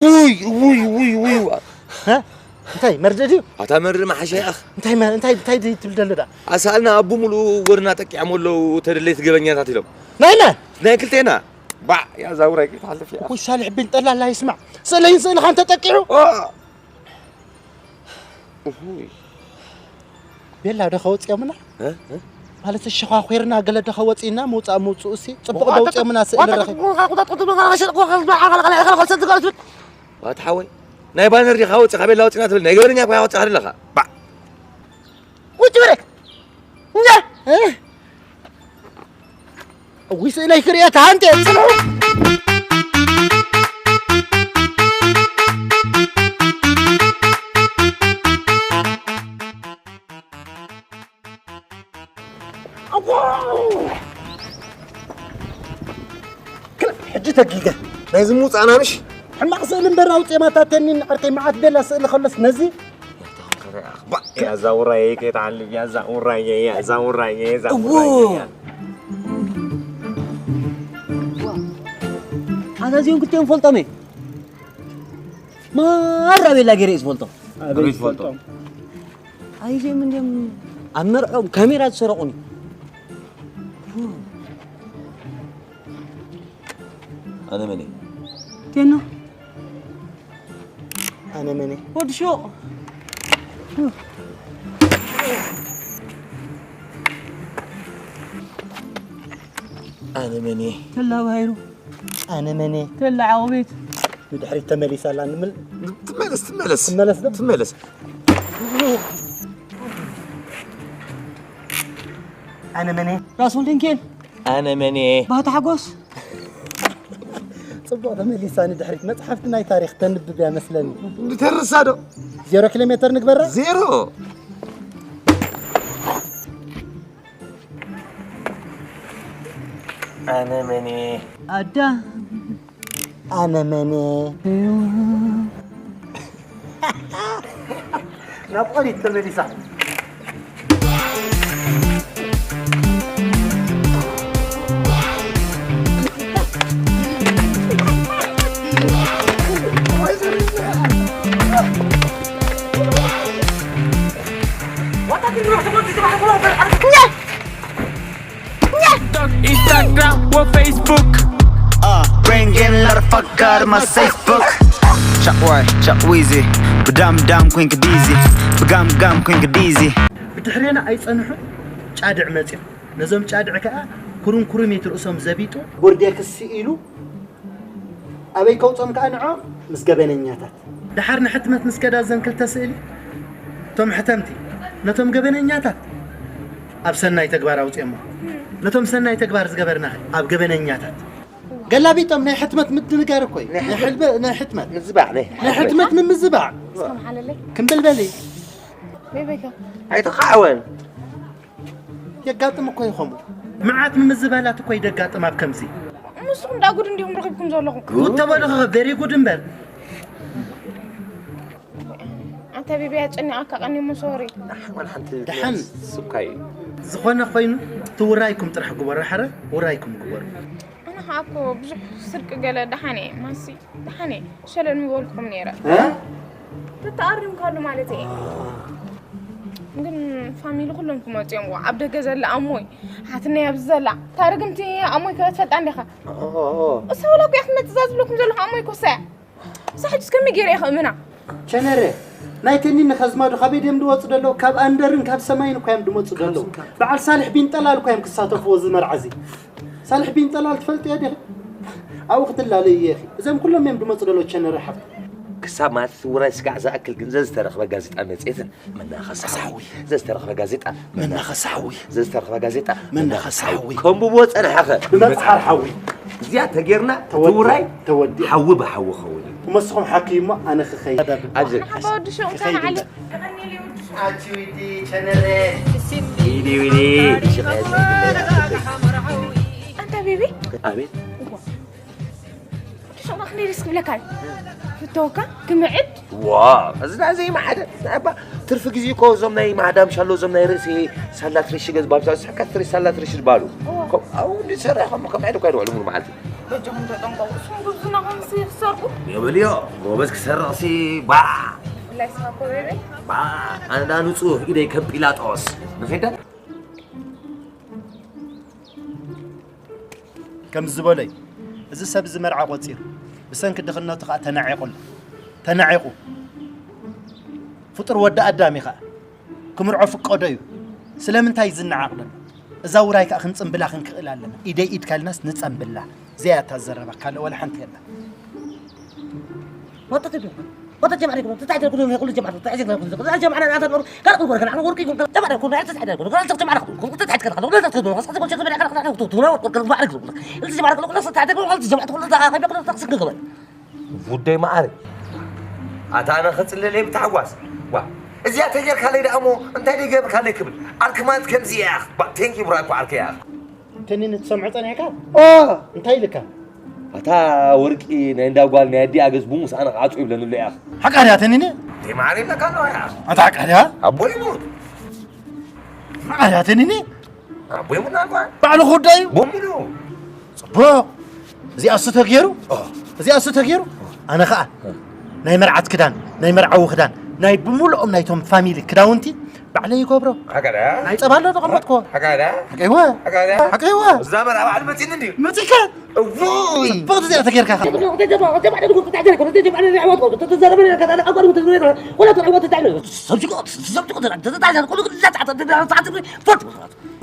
ውይ ውይ ውይ ውይ። እ? እንታይ መርድእ ድዩ? ኣታ መርድእ መሓሻ ይኣኽ። እንታይ መ-፣ እንታይ፣ እንታይ ድዩ ትብል ዘሎ ደኣ? ኣሳልና ኣቡ ሙሉእ ጎደና ጠቂዖም ኣለዉ ተደለይቲ ገበኛታት ኢሎም። ናይ መን? ናይ ክልቴና። ባዕ፣ ያ ዛውራይ ከይትሓልፍ እያ። ውይ ሳልሕ ቢን ጠላላ ይስማዕ። ስእለይን ስእልኻን ተጠቂዑ? ኦ! እሁይ። ቤላ ዶ ከወፅኦምና? እ? እ? ማለት ሸዃኺርና ገለ ዶ ከወፅእና ምውፃእ ምውፅኡ እሲ ፅቡቕ ዶ ኣውፅኦምና ስእሊ ረኺብ። ዋት ሓወይ ናይ ባነር ዲኻ ወፂኻ ቤላ ወፂና ትብል ናይ ገበነኛ እኳ ወፂኻ ኣለኻ። ባዕ። ውጭ በለ። እንጃ። እ? እዊ ስእለይ ክርእየ ተሃንተ ጽንሑ። ሕጂ ተጊገ ናይ ዝሙት ኣናንሽ ሕማቕ ስእሊ እምበር ኣውፅኤ ማታተኒ ንዓርከይ መዓት ቤላ ስእሊ ከሎስ ነዚ ያዛ ውራዬ ከየትዓልም ያዛ ውራዬ ያዛ ውራዬ ያዛ እዎ። ውራዬ። ኣዛዚኦም ክልቲኦም ፈልጦም እየ። ማራ ቤላ ገይረ እየ ዝፈልጦም። ኣበይ ትፈልጦም? ኣይዞም እንዲም ኣብ መርዖም ካሜራ ዝሰረቑኒ። ኣነ መን እየ? ቴኖ። ኣነ መን እየ? ወዲ ሹቕ። ኣነ መን እየ? ተላ ባይሩ። ኣነ መን እየ? ተላ ዓቑቤት። ንድሕሪት ተመሊሳ ኣላ ንምል-፣ ትመለስ፣ ትመለስ። ትመለስ ዶ? ትመለስ። ኣነ መን እየ? ራስ ወልደንኬል። ኣነ መን እየ? ባህታ ሓጎስ። ጽቡቕ ተመሊሳ ንድሕሪት። መጽሓፍቲ ናይ ታሪኽ ተንብብ እያ መስለኒ። እንድተርሳ ዶ? ዜሮ ኪሎ ሜትር ንግበራ? ዜሮ። ኣነ መን እየ? ኣዳ። ኣነ መን እየ? ናብ ኦሪት ተመሊሳ። ኢንስታግራም ወፌስቡክ። Uh, bringing a lot of fuck out of my safe book. Chop why, chop wheezy. ብዳም ዳም ኮይንክ ቢዚ፣ ብጋም ጋም ኮይንክ ቢዚ። ብድሕሬና ኣይጸንሑ ጫድዕ መጽዮም። ነዞም ጫድዕ ከኣ ኩሩም ኩሩም ኢት ርእሶም ዘቢጡ። ቦርዴክስ ኢሉ ኣበይ ከውጾም ከኣ ንዖ ምስ ገበነኛታት። ደሓር ንሕትመት ምስ ከዳ ዘን ክልተ ስእሊ፣ እቶም ሕተምቲ ነቶም ገበነኛታት ኣብ ሰናይ ተግባር ኣውጽኦሞ። ነቶም ሰናይ ተግባር ዝገበርና ኣብ ገበነኛታት። ገላቢጦም ናይ ሕትመት ምድንጋር እኮ እዩ። ናይ ናይ ሕልበ-፣ ናይ ሕትመት። ምዝባዕ፣ ናይ ናይ ሕትመት ምምዝባዕ። እስከ መሓለለይ። ክምብልበሊ። ቤበይካ። ኣይተኻዕወን። የጋጥም እኮ እዩ ከምኡ። መዓት ምምዝባላት እኮ ይደጋጥም ኣብ ከምዚ። ንስኹም ደኣ ጉድ እንዲኹም ረኺብኩም ዘለኹም። ጉድ ተበልኹ very good እምበር። ኣንታ ቤቢ ኣጨኒቓካ ቀኒሙ ሶሪ። ኣሕ፣ ዋላ ሓንቲ ደሓን። ስኳይ። ዝኾነ ኮይኑ እቲ ውራይኩም ጥራሕ ግበሩ፣ ሓረ ውራይኩም ግበሩ። ኣነ ኸኣ እኮ ብዙሕ ስርቂ ገለ ደሓን እየ፣ ማሲ ደሓን እየ። ሸለል ምበልኩም ነይረ። እ? ተተኣሪምካሉ ማለት እየ። ግን ፋሚሊ ኩሎም ክመፁ እዮም። ኣብ ደገ ዘላ ኣሞይ፣ ሓትነይ ኣብዚ ዘላ። እታ ርግምቲ ኣሞይ ከ ትፈልጣ እንዲኻ? ኦ፣ ኦ፣ ኦ። እሳ ወላ እኮ እያ ክትመፅእ እዛ ዝብለኩም ዘለኹ ኣሞይ እኮ እሳ እያ። እሳ ሕጅስ ከመይ ገይረ እየ ክእምና? ቸነረ፣ ናይ ተኒን ከዝማዱ ካበይ ድዮም ዝወፁ ዘለዉ? ካብ ኣንደርን ካብ ሰማይን እኳ እዮም ዝመፁ ዘለዉ። በዓል ሳልሕ ቢን ጠላል እኳ እዮም ክሳተፍዎ እዚ መርዓ እዚ። ሳልሕ ቢን ጠላል ትፈልጥዮ ዲኺ? ኣብኡ ክትላለዩ ኢኺ። እዞም ኩሎም እዮም ዝመፁ ዘለዉ ቸነረ ሓፍቲ። ክሳብ ማለት ውራይ ስጋዕ ዝኣክል ግን ዘዝተረኽበ ጋዜጣ መፅኤትን መናኸሲ ሓዊ። ዘዝተረኽበ ጋዜጣ መናኸሲ ሓዊ። ዘዝተረኽበ ጋዜጣ መናኸሲ ሓዊ። ከንብቦ ጸንሐኸ። ብመጽሓር ሓዊ። እዚኣ ተጌርና ተወዲ-፣ ትውራይ ተወዲ-፣ ሓዊ ብሓዊ ኸውን እዩ። እሞ ንስኹም ሓክዩ እሞ ኣነ ክኸይድ። ኣብዚ ንሓባ ወዲ ሹቕ እንታይ ክኸይድ ዓሊ? እንተ። ኣቲ ዊዲ ቸነረ። ዊዲ ዊዲ። ኣንታ ቤቢ። ኣቤት። እዋ። ሽቕና ክንደይ ደስ ክብለካ እዩ። ፍተወካ፣ ክምዕድ። ዋ፣ እዚ ናይ ዘይመዓደ፣ ናይ እባ ትርፊ ግዜ እኮ እዞም ናይ ማዕዳም ሻሎ፣ እዞም ናይ ርእሲ ሳላ ትሪሽ ገዝ ባሉ፣ ስሕቀት ትሪ ሳላ ትሪሽ ዝባሉ። እዋ። ኮ-፣ ኣብኡ እንዲ ዝሰርሕ ከም፣ ከም ዕደ እኮ ይውዕሉ ሙሉ መዓልቲ። በጃኹም ተጠንቀቑ። እሱም ጉብዝና ከምሲ ይኽሰርቁ። የበልዮ፣ ጎበዝ ክሰርቕሲ፣ ባ! ብፍላይ ስኻ ኮበይበይ። ባ! ኣነ ደኣ ንጹህ ኢደይ ከም ጲላጦስ። ንኺድ ዶ? ከምዚ ዝበሎ እዩ። እዚ ሰብ እዚ መርዓ ቆጺሩ፣ ብሰንኪ ድኽነቱ ከኣ ተናዒቑ ኣሎ። ተናዒቑ። ፍጡር ወዲ ኣዳም እዩ ከኣ። ክምርዖ ፍቀዶ እዩ። ስለምንታይ እዩ ዝነዓቕ ዘሎ? እዛ ውራይ ከኣ ክንጽምብላ ክንክእል ኣለና። ኢደይ ኢድካ ኢልናስ ንጸምብላ። እዚኣ እያ እታ ዘረባ፣ ካልእ ወላ ሓንቲ የላ። ወጥተት ይብሉ። ወጥተት ጀማሪ ይብሉ። ተታሕተ ይብሉ። ኩሉ ጀማሪ ተታሕተ ይብሉ። ኩሉ ጀማሪ ናታ ኖር። ካልእ ኩሉ ወርቅን ዓቕሉ ወርቂ ይብሉ። ጀማሪ ኩሉ ናታ ተታሕተ ይብሉ። ካልእ ጀማሪ ኩሉ ተታሕተ ይብሉ። ካልእ ጀማሪ ኩሉ ተታሕተ ይብሉ። ካልእ ጀማሪ ኩሉ ተታሕተ ይብሉ። ጉዳይ መዓር። ኣታ ኣነ ክጽልለይ ብታሕጓስ። ዋ፣ እዚኣ ተጌርካለይ ደኣ እሞ እንታይ ደይ ገብርካለይ ክብል። ዓርኪ ማለት ከምዚ እያ። ባ፣ ቴንኪ ብራኮ ዓርከይ እያ። ተኒን ትሰምዖ ጸኒሕካ? ኦ! እንታይ ኢልካ? ኣታ ወርቂ ናይ እንዳ ጓል ናይ ኣዲኣ ገጽ ብሙስ ኣነ ክዓጹ ይብለኒ ኣሎ እያ። ሓቃ ድያ ተኒን? ደይ መዓር ይብለካ ኣለዋ እያ። ኣታ ሓቃ ድያ? ኣቦ ይሙት። ሓቃ ድያ ተኒን? ኣቦይ ሙና እኳ ባዕሉ ክውዳእ እዩ። ቦምሉ። ጽቡቕ። እዚኣሱ ተገይሩ፣ እዚኣሱ ተገይሩ። ኣነ ኸኣ ናይ መርዓት ክዳን፣ ናይ መርዓዊ ክዳን፣ ናይ ብምሉኦም ናይቶም ፋሚሊ ክዳውንቲ ባዕለይ ይገብሮ። ሓቃ ድያ? ናይ ጸባ ኣሎ ተቐመጥኮ። ሓቃ ድያ? ሓቀይወ። ሓቃ ድያ? ሓቀይወ። እዛ መርዓ ባዕሉ መጺኒ እንድዩ። መጺካ? እውይ። ጽብቕቲ እዚኣ ተገይርካ ኸኣ።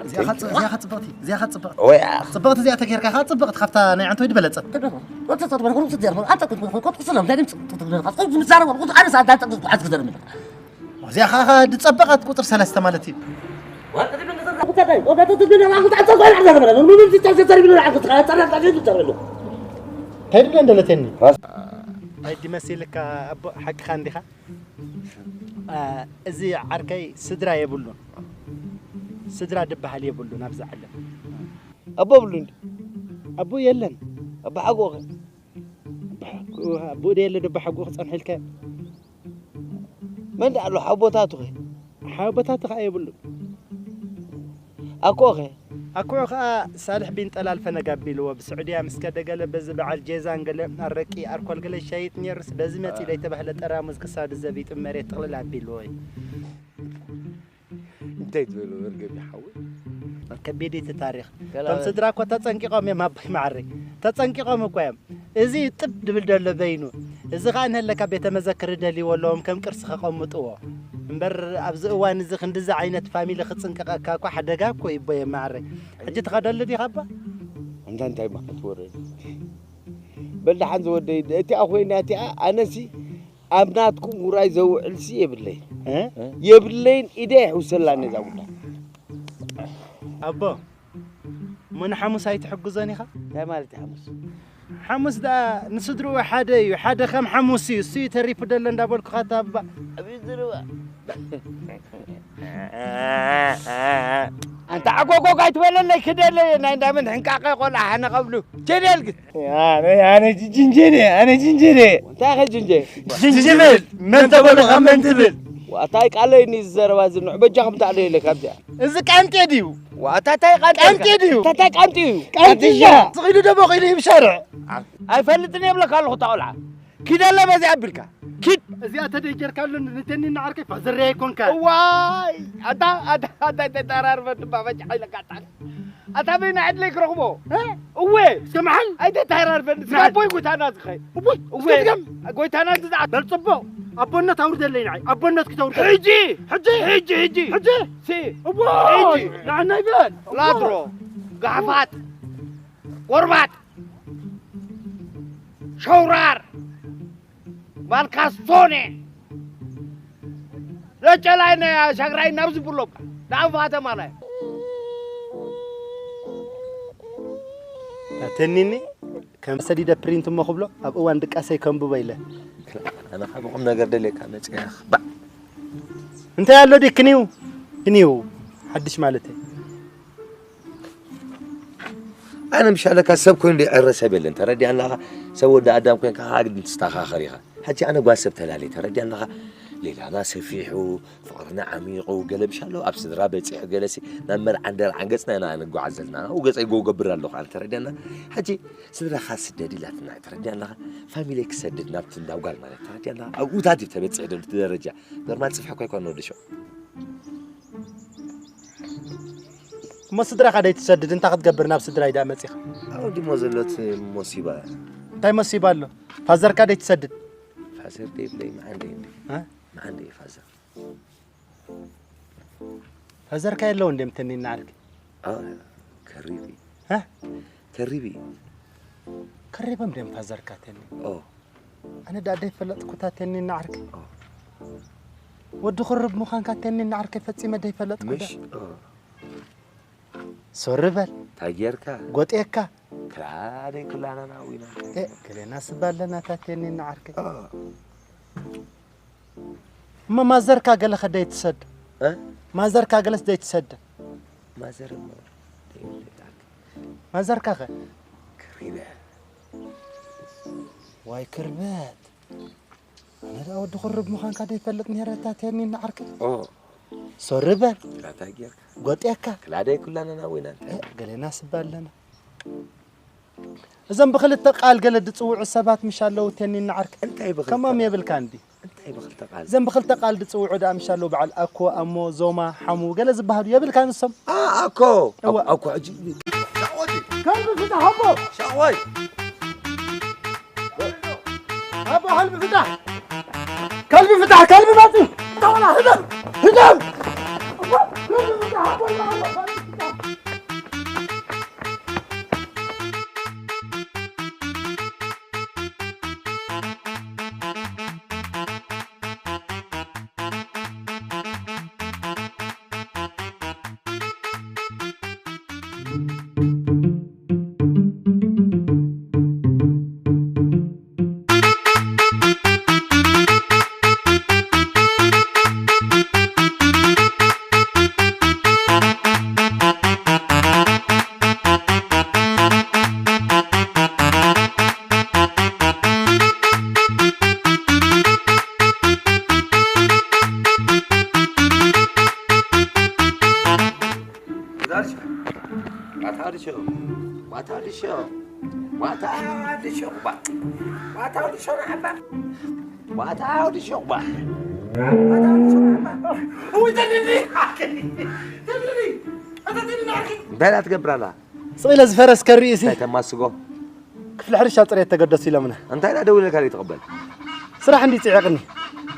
እዚኣ ኸ ጽ-፣ እዚኣ ኸ ጽብቕቲ፣ እዚኣ ኸ ጽብቕቲ። ወይ ኣኽ። ጽብቕቲ እዚኣ ተጌርካ ኸ ጽብቕቲ ካብታ ናይ ዓንተወይ ዝበለጸት። እዚኣ ኸ፣ ኸ ዝጸበቐት ቁጽሪ ሰለስተ ማለት እዩ። እንታይ ድብለ እንደለተኒ? ኣይ ድመሲልካ ኣቦ ሓቅኻ እንዲኻ? አ፣ እዚ ዓርከይ ስድራ የብሉን። ስድራ ድበሃል የብሉን ኣብዚ ዓለም። ኣቦ ብሉ እንዲ? ኣቦ የለን። ኣቦ ሓጎኸ? ኣቦ ሓጎ-፣ ኣቦ ዶ የለ ደቦ ሓጎ ክጸንሐልካ? መን ደኣ ኣሎ ሓቦታቱኸ? ሓቦታቱ ኸኣ የብሉን። ኣኮኸ? ኣኮ ኸኣ ሳልሕ ቢን ጠላል ፈነግ ኣቢልዎ ብስዑድያ ምስ ከደ ገለ በዚ በዓል ጄዛን ገለ ኣረቂ ኣርኮል ገለ ይሻይጥ ነይሩስ በዚ መጺ ለይተባህለ ጠራሙዝ ክሳዱ ዘቢጡ መሬት ጥቕልል ኣቢልዎ እዩ። እንታይ ዝበለ መርገም ይሓወይ? ከቢድ እቲ ታሪኽ። ገላ እቶም በል። ስድራ እኮ ተጸንቂቖም እዮም ኣቦይ መዓረይ። ተጸንቂቖም እኮ እዮም። እዚ ጥብ ድብል ደሎ በይኑ። እዚ ኸኣ እንሀለካ ቤተ መዘክር ደልይዎ ኣለዎም ከም ቅርሲ ከቐምጥዎ። እምበር ኣብዚ እዋን እዚ ክንድዚ ዓይነት ፋሚሊ ክጽንቀቐካ እኮ ሓደጋ እኮ እዩ ኣቦይ መዓረይ። ሕጂ ትኸደሉ ዲኻ እባ? እንታ እንታይ እባ ክትወረድ? በል ደሓን ዝወደይ፣ እቲኣ ኮይና እቲኣ፣ ኣነሲ ኣብ ናትኩም ውራይ ዘውዕልሲ የብለይ። እ? የብለይን፣ ኢደ ኣይሕውሰላን እዛ ጉዳይ። ኣቦ፣ እሞ ንሓሙስ ኣይትሕግዞን ኢኻ? እንታይ ማለት እዩ ሓሙስ? ሓሙስ ደኣ ንስድርኡ ሓደ እዩ፣ ሓደ ከም ሓሙስ እዩ፣ እሱ እዩ ተሪፉ ደሎ እንዳበልኩኻ እታ እባ። ኣብዩ ዝርባ። ኣንታ ዓጎጎግ ኣይትበለለይ፣ ክደለየ ናይ እንዳመን ሕንቃቐ ቆልዓ ሓነ ቐብሉ። ጀደል ግን። ኣነ፣ ኣነ ጅንጀኔ፣ ኣነ ጅንጀኔ። እንታይ ኸ ጅንጀ? ጅንጅብል፣ መን ተበሉኻ መን ትብል? ዋታይ ቃለይ ኒ ዝዘረባ ዝንዑ፣ በጃኹም ታዕለዩ ኢለ ካብዚኣ። እዚ ቃንጤ ድዩ? ዋታ ታይ ቃንጤ ቃንጤ ኢልካ? ድዩ? ታታይ ቃንጤ እዩ። ቃንጥያ። ስቕ ኢሉ ደቦ ኺሉ ይብሸርዕ። ኣይፈልጥን የብለካ ኣለኹ እታ ቆልዓ። ኪድ ኣለ በዚኣ ኣቢልካ። ኪድ። እዚኣ ተደይ ጌርካ ኣሎ ንተኒ ንዓርከይ ፋዘርያ ኣይኮንካ። እዋይ፣ ኣታ፣ ኣታ፣ ኣታ፣ ተጠራርበ ድማ በጃ ኢለካ ኣታ። ኣታ በይና ዕድለይ ክረኽቦ? እ? እወ። ስምዓል። ኣይተተሃራርበኒ። ስጋ ንዓይ። ኣቦይ ጎይታና ዝኸይ። እወ። እወ። እስከ ድገም። ጎይታና ዝዝዓት። በል ጽቡቕ። ኣቦነት ኣውርደለይ ንዓይ። ኣቦነት ክተውርደ። ሕጂ። ሕጂ። ሕጂ፣ ሕጂ። ሕጂ። ሲ። እወ። ሕጂ። ንዓና ይበል። ላድሮ። ጋሕፋት። ጎርባጥ። ሸውራር። ባልካስቶኔ ለጨላይ ነ ሻግራይ ናብ ዝብሎም ንኣንፋተ ማላይ። ተኒኒ ከም ሰዲደ ፕሪንት እሞ ክብሎ ኣብ እዋን ድቃሰይ ከንብቦ ኢለ። ኣነ ካብ ቁም ነገር ደልየካ መጽያ ባ። እንታይ ኣሎ ዲ ክኒው? ክኒው ሓድሽ ማለት እዩ። ኣነ ምሻለካ ሰብ ኮይኑ ደይዕረ ሰብ የለን፣ ተረዲኣናኻ? ሰብ ወዲ ኣዳም ኮይንካ ሃግድ ትስተኻኸር ኢኻ። ሕጂ ኣነ ጓል ሰብ ተላለይ፣ ተረዲኣናኻ? ሌላና ሰፊሑ፣ ፍቕርና ዓሚቑ፣ ገለ ምሻሎ ኣብ ስድራ በጺሑ፣ ገለሲ ናብ መርዓን ደርዓን ገጽና ኢና ንጓዓዝ ዘለና። ኣብኡ ገጸይ ጎው ገብር ኣለኹ፣ ኣነ ተረድያና። ሕጂ ስድራኻ ስደድ ኢላትና፣ ተረድያና። ፋሚሊ ክሰድድ ናብቲ እንዳ ጓል ማለት፣ ተረድያና። ኣብኡታት እዩ ተበጺሑ ዘሎ እቲ ደረጃ። ኖርማል ጽፍሒ እኮ ኣይኮነ ወዲ ሸው። እሞ ስድራኻ ደይትሰድድ እንታይ ክትገብር ናብ ስድራይ ደኣ መጺኻ? ኣብኡ ድሞ ዘሎት ሞሲባ። እንታይ ሞሲባ ኣሎ? ፋዘርካ ደይትሰድድ? ፋዘር ደይብለይ መዓንደ እንዲ። እ? መዓንደ እዩ ፋዘር። ፋዘርካ የለውን ደም ተኒና ዓርኪ? ኣ፣ ከሪቢ። እ? ከሪቢ። ከሪቦም ደም ፋዘርካ ተኒ? ኦ። ኣነ ደኣ ደይፈለጥኩ እታ ተኒና ዓርከይ። ኦ። ወዲ ክርብ ምዃንካ ተኒና ዓርከይ ፈጺመ ደይፈለጥኩ ደኣ። ምሽ? ኦ። ሶሪ በል። እንታይ ጌርካ? ጎጤካ። ክላደይ ኩላና ናዊና። ኤ፣ ገሌና ስባ ኣለና እታ ተኒና ዓርከይ። ኦ። እሞ ማዘርካ ገለ ከ ደይትሰድ? እ? ማዘርካ ገለስ ደይትሰድ? ማዘር እሞ ደይብለይ። ማዘርካ ከ? ክሪበ። ዋይ ክርበት። ኣነ ደኣ ወዲ ክርብ ምዃንካ ደይፈልጥ ነይረ፣ እታ ተኒና ዓርከይ። ኦ። ሶሪ በል። ክላታ ጌርካ። ጎጤካ። ክላደይ ኩላና ናዊና። ኤ፣ ገሌና ስባ ኣለና። እዞም ብክልተ ቃል ገለ ዝጽውዑ ሰባት ምሽ ኣለዉ፣ ተኒና ዓርከይ። እንታይ ብክልተ ከምኦም ቃል? የብልካ እንዲ። እንታይ ብክልተ ቃል? እዞም ብክልተ ቃል ዝጽውዑ ደኣ ምሽ ኣለዉ፣ በዓል ኣኮ፣ ኣሞ፣ ዞማ፣ ሓሙ፣ ገለ ዝበሃሉ የብልካ ንሶም? ኣ፣ ኣኮ። እዋ። ኣኮ፣ ሕጂ። ሻቆቲ። ከልቢ ፍታሕ ኣቦ። ሻቆይ። ኣቦ፣ ከልቢ ፍታሕ። ከልቢ ፍታሕ፣ ከልቢ መጽዩ። ተወላ፣ ህደም፣ ህደም። ከልቢ ፍታሕ ኣቦ፣ ከልቢ ፍታሕ። እንታይ ደኣ ትገብር ኣላ? ስቕ ኢለ ዝፈረስ ከርኢ ሲ። እንታይ ተማስጎ? ክፍሊ ሕርሻ ጽሬት ተገደሱ ኢሎምና። እንታይ ደኣ ደዊለካ ዘይትቕበል? ስራሕ እንዲ ጽዒቕኒ።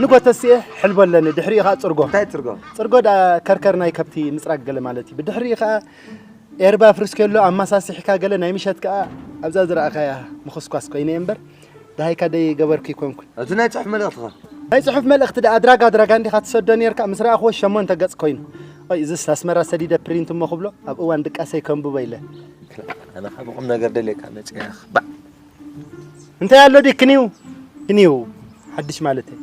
ንጎተ ሲኤ ሕልቦ ኣለኒ፣ ድሕሪኡ ኸኣ ጽርጎ። እንታይ ጽርጎ? ጽርጎ ደኣ ከርከር ናይ ከብቲ ምጽራግ ገለ ማለት እዩ። ብድሕሪኡ ኸኣ ኤርባ ፍርስኬሎ ኣመሳሲሕካ ገለ ናይ ምሸት ከኣ ኣብዛ ዝረኣኻያ ምኹስኳስ ኮይነ እየ እምበር፣ ደሃይካ ደይገበርኩ ኣይኮንኩን። እቲ ናይ ጽሑፍ መልእኽትኻ? ናይ ጽሑፍ መልእኽቲ ደኣ ኣድራጋ ኣድራጋ እንዲኻ ትሰዶ ኔርካ፣ ምስ ረኣኽዎ ሸሞንተ ገጽ ኮይኑ። ኦይ፣ እዝስ ኣስመራ ሰዲደ ፕሪንት እሞ ክብሎ፣ ኣብ እዋን ድቃሰይ ከንብቦ ኢለ። ኣነ ካብ ቁም ነገር ደልየካ መጽያ። ባ። እንታይ ኣሎ ድዩ ክኒው? ክኒው። ሓድሽ ማለተይ።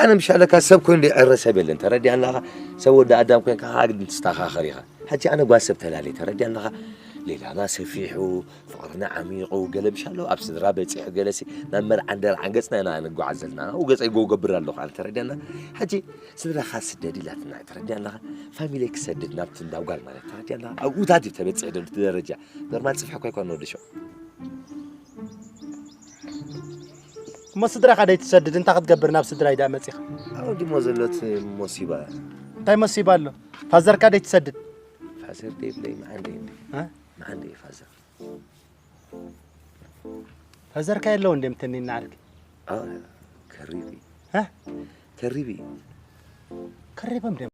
ኣነ ምሻለካ ሰብ ኮይኑ ደይዕረ ሰብ የለን። ተረዲኣናኻ? ሰብ ወዲ ኣዳም ኮይንካ ከዓ ግን ትስተኻኸር ኢኻ። ሕጂ ኣነ ጓል ሰብ ተላልየ። ተረዲኣናኻ? ሌላና ሰፊሑ፣ ፍቕርና ዓሚቑ፣ ገለ ምሻሎ ኣብ ስድራ በጺሑ፣ ገለሲ ናብ መርዓን ደርዓን ገጽና ኢና ንጓዓዝ ዘለና። ኣብኡ ገጸይ ጎው ገብር ኣለኹ ኣነ። ተረዲኣና? ሕጂ ስድራኻ ስደድ ኢላትና። ተረዲኣናኻ? ፋሚሊ ክሰድድ ናብቲ እንዳ ጓል ማለት። ተረዲኣና? ኣብኡታት እዩ ተበጺሑ ዘሎ እቲ ደረጃ። ኖርማል ጽፍሒ እኮ ኣይኮነ ወዲ ሸው። እሞ ስድራኻ ደይትሰድድ እንታይ ክትገብር ናብ ስድራይ ደኣ መጺኻ? ኣብኡ ድሞ ዘሎት ሞሲባ። እንታይ ሞሲባ ኣሎ? ፋዘርካ ደይትሰድድ? ፋዘር ደይብለይ መዓንደ እንዲ። እ? መዓንደ እዩ ፋዘር። ፋዘርካ የለውን ደም ተኒና ዓርኪ? ኣ፣ ከሪቢ። እ? ከሪቢ። ከሪቦም ደም